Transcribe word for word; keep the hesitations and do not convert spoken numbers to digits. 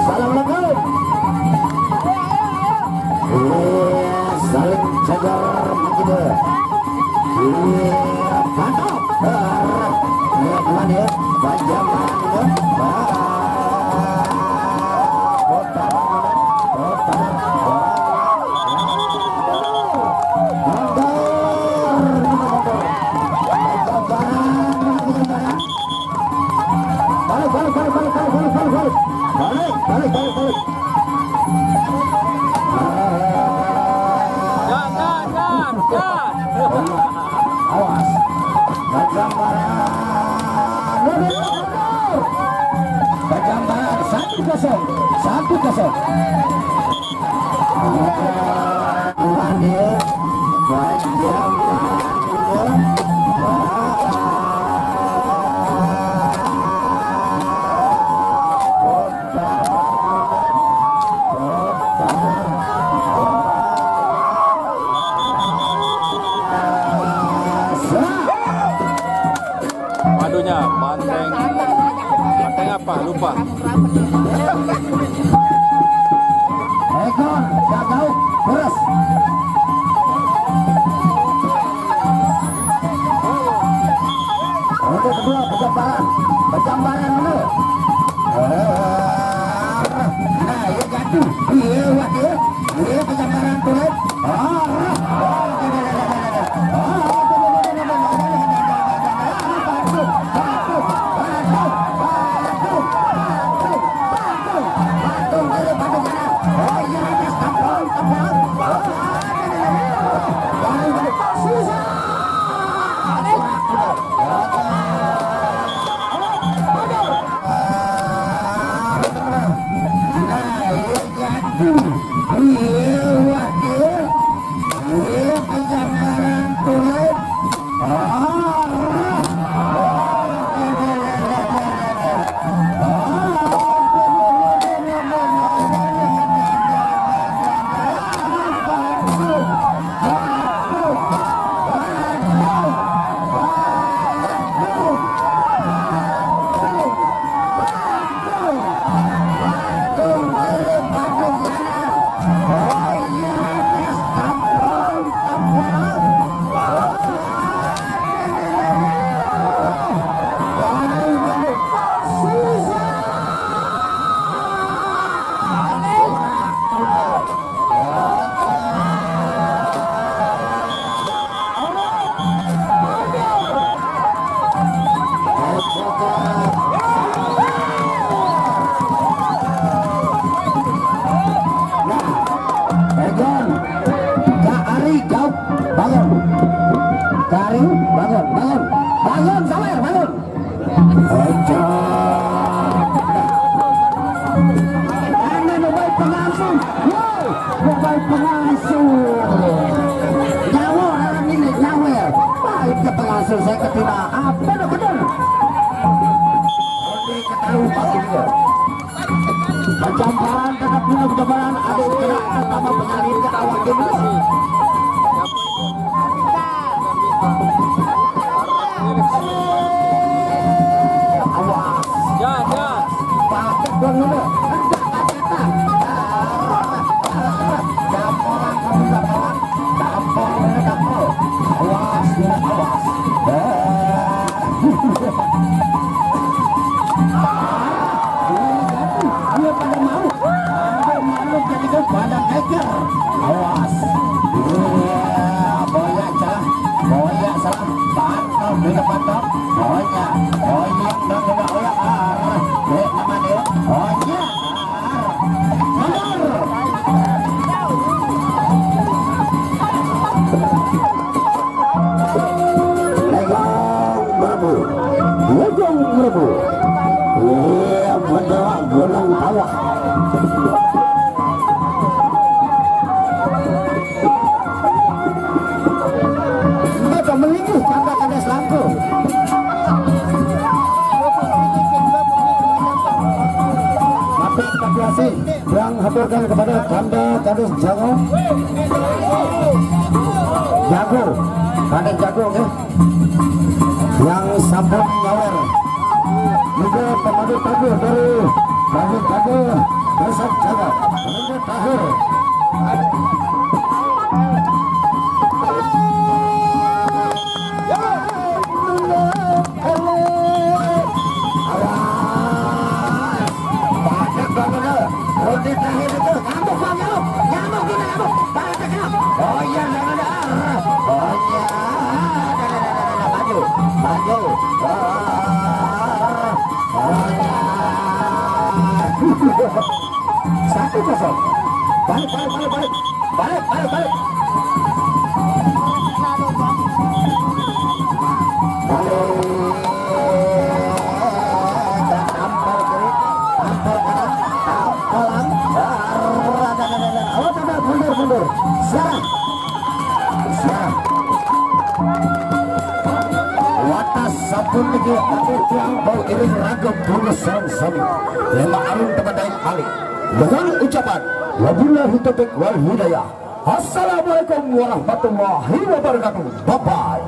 Assalamualaikum. Iya, saling cagar begitu. Iya, mantap. Iya, teman ya. Panjang, teman. Ah, botak, botak. Balik, balik, balik, balik, balik, balik, balik, balik. Balik, balik, balik, balik. Jangan, jangan, jangan. Awas. Bajambaran. Mundur, mundur. Bajambaran satu kosong, satu kosong. Padunya, banteng. Banteng apa? Lupa. Ekor, jauh, terus. Ronde kedua, Bajambaran. Bajambaran dulu. Nah, iya jatuh. Iya, wah, iya. Iya, Bajambaran turun. Egon, Kak Ari, jauh, bangun. Kak Ari, bangun, bangun. Bangun, sawer, bangun. Egon. Jangan lupa pengasuh. Woi, lupa pengasuh. Nyawa orang ini, nyawa. Wah, itu pengasuh saya ketiba. Apa dah betul? Ini ketahui pasti dia. Bajambaran tetap dulu, Bajambaran, ada gerak pertama, penalih ke awak jenis. Awas. Ya, ya. Pakai dong dulu. Jamoran kamu, Jamoran. Tampol, tampol. Awas, awas. Eh. Dia pada mau. Sampai malu jadi pada keker. Awas. Iya, boya salah. Boya salah. Pantau, kita pantau. Boya, boya, boya, boya. Ah, eh. Orang bawah. Mereka melingkuh tanda-tanda selangkau. Maka terima kasih yang haturkan kepada tanda-tanda jago. Jago, tanda jago, ya. Yang sampun nyawer. Juga pemadu tabuh dari Bagi Tabuh Desa Jaga. Menunggu terakhir. Awas. Banyak banget. Ronde terakhir itu. Ngamuk, Bang, ngamuk. Ngamuk, kita ngamuk. Banyak. Oh iya, jangan ada. Oh iya. Ada, ada, ada, ada, ada. Maju. Maju. Ah, ah, ah. Satu kosong. Balik, balik, balik, balik. Balik, balik, balik. Balik. Tampar kiri, tampar kanan, tampalan. Ada, ada, ada, ada. Oh, ada, mundur, mundur. Sekarang. Sekarang. Watas sampun niki, tapi tiang bau iring raga bunga sareng sami. Lema arung temedain alih. Dengan ucapan, "Wabillahi taufiq wal hidayah. Assalamualaikum warahmatullahi wabarakatuh. Bye-bye."